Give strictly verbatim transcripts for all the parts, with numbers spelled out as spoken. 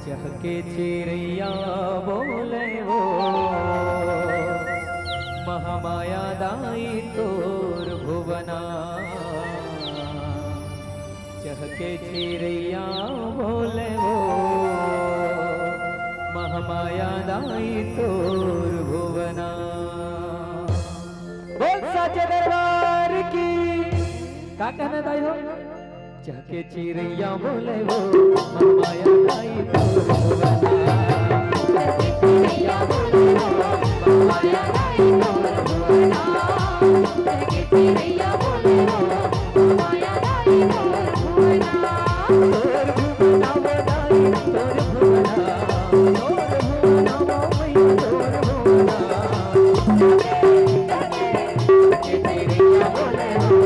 चहके चिरैया बोले वो, महामाया दाई तोर भुवना। चहके चिरैया बोले वो, महामाया दाई तोर भुवना। बोल साचे दरबार की। का कहना दाई हो? चहके चिरैया बोले वो, महामाया दाई तोर भुवना। चहके चिरैया बोले वो, महामाया दाई तोर भुवना। चहके चिरैया बोले वो, महामाया दाई तोर भुवना। तोर भुवना वो दाई तोर भुवना। तोर भुवना वो मैया तोर भुवना। चहके चिरैया बोले वो,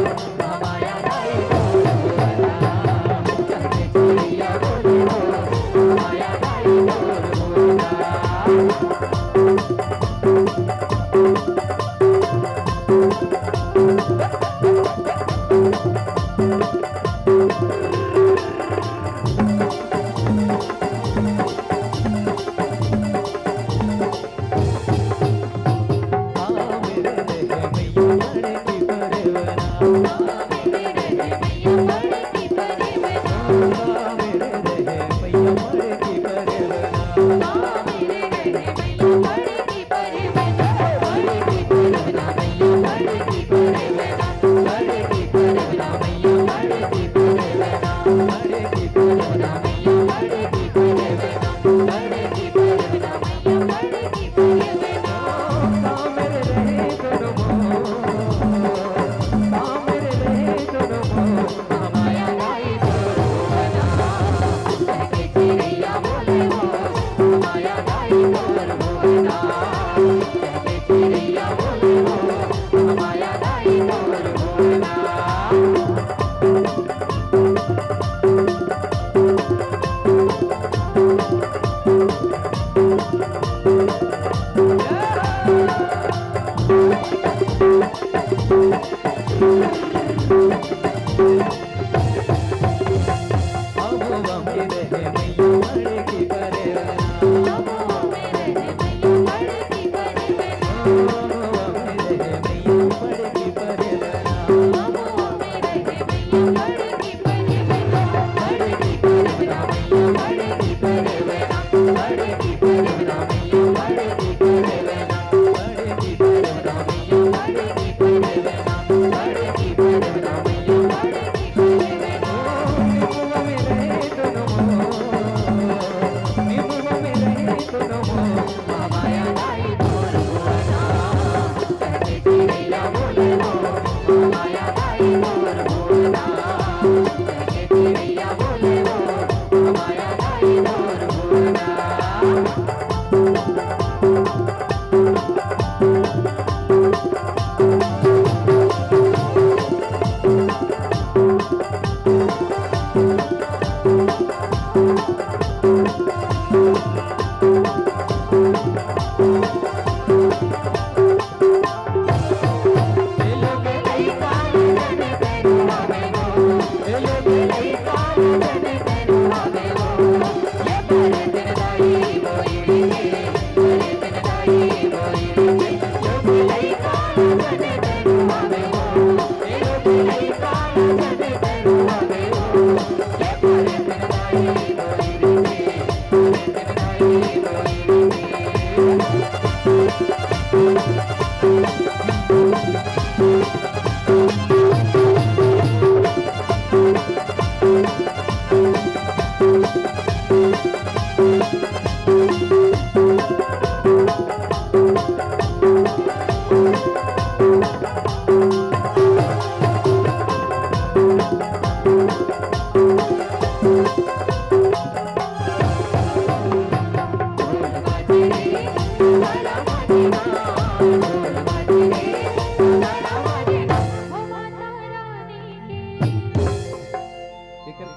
एकर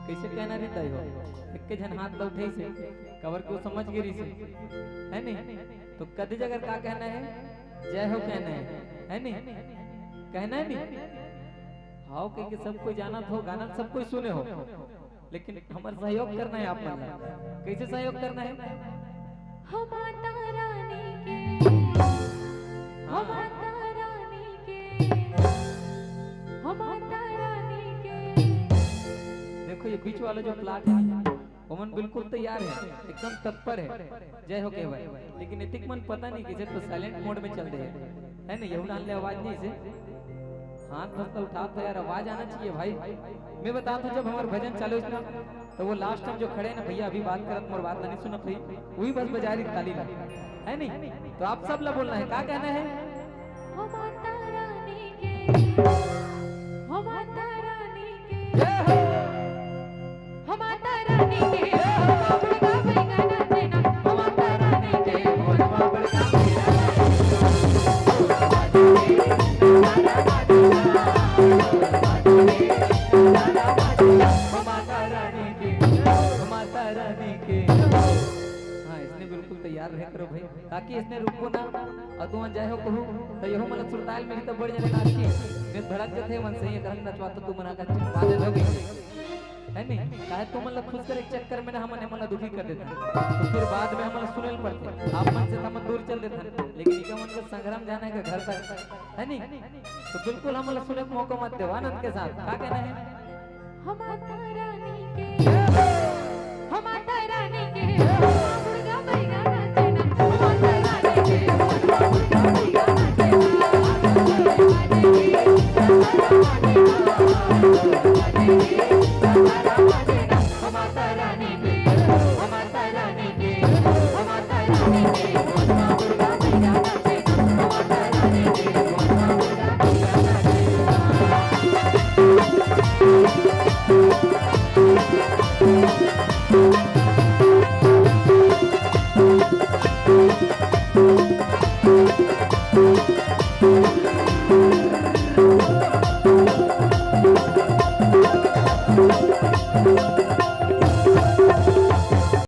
कइसे कहना रहिथे हो? एक झन हाथ ल उठाइस हे, काबर के वो समझ गे रहिस हे, है नहीं? तो कदे जगह का कहना है? जय हो कहना है, है नहीं? कहना है नहीं? हाव कहिके सब कोई जानत हो, गाना सब कोई सुने हो, लेकिन हमर सहयोग करना हे आप मन ला। कइसे सहयोग करना हे? हो माता रानी के, हो हाँ। माता रानी के, हो माता रानी के। देखो ये बीच वाला जो प्लाट हे, ओमन बिल्कुल तैयार हे, एकदम तत्पर हे। जय हो के भाई। लेकिन एतिक मन पता नहीं कइसे तो silent mode में चल दे हे, हे नहीं? यहू डाल ले आवाज नहीं से। हाथ भस तो उठा तो यार, आवाज आना चाहिए भाई। मैं बता दूं, जब हमर भजन चालू होइस ना, तो वो last time जो खड़े हे ना भैया, अभी बात करत, मोर बात ला नहीं सुनत भाई, वही बस बजा रही ताली ला, हे नहीं? तो आप सब ला बोलना हे, का कहना हे? हो माता रानी के, हो माता रानी के, जय हो। हो माता रानी के, हो माता रानी के, हो माता रानी के। माता रानी के, माता रानी के। हाँ, इसने बिल्कुल तैयार रहे करो भाई, ताकि इसने रुकबो ना, अउ तुमन जय हो कहू, तो यहू मन ला सुरताल मिली तो बढ़ जाने नाच की। मैं भड़क जथे मन से ये करन नचवा तो तुमन आकर बात हो गई। हे नहीं? काहे तुमन ला खुश करे के चक्कर में ना हमन, हमन ला दुखी कर देथन। तो फिर बाद में हमन ला सुने ल पड़थे। आप मन से तो हमन दूर चल देथन। लेकिन इका मन के संग्राम जाने का घर तक, हे नहीं? तो बिल्कुल हमन ला सुने के मौका मत देव। आनंद के साथ का कहना हे? हो माता रानी के, हो माता रानी के, हो दुर्गा मैया नाचे ना। हो माता रानी के, हो दुर्गा मैया नाचे ना। हो माता रानी के, हो माता रानी के, हो माता रानी के, हो दुर्गा मैया नाचे ना। हो माता रानी के, हो दुर्गा मैया नाचे ना।